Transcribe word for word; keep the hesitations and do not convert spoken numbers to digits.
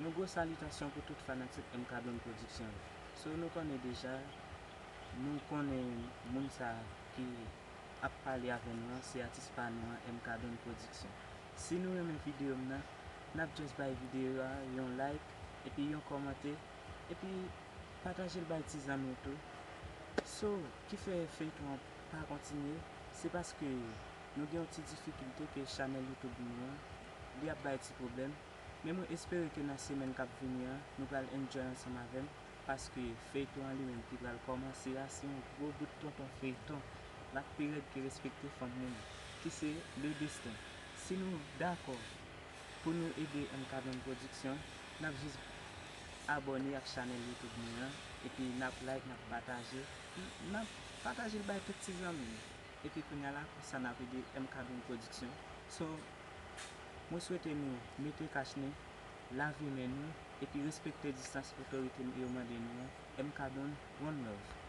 Yon gwo salitasyon pou tout fanatik M K Don Production yo. So nou konnen deja, nou konnen moun sa ki ap pale avè nou an, se atis pa nou an, M K Don Production. Si nou renmen videyo m nan, n ap just bay videyo a yon like, epi yon kòmante, epi pataje l bay ti zanmi w tou. So, ki fè feyton an pa kontinye, se paske nou gen yon ti difikilte ke chanèl YouTube nou an, li ap bay ti pwoblèm. Men mwen espere ke nan semèn k ap vini an, nou pral enjoy ansanm avè m, paske feyton an li menm ki pral kòmanse a, se yon gwo bout tonton feyton. L ap pi rèd ke Respekte Fanm Moun, ki se Le Destin. Si nou dakò pou nou ede M K Don Production, n ap jis abòne ak chanèl YouTube nou an, epi n ap like, n ap pataje, n ap pataje l bay tout ti zanmi nou. Epi kounye a la, konsa n ap ede M K Don Production. So, mwen swete nou mete kach nez, lave men nou, epi respekte distans otorite yo mande nou an. M K Don, one love.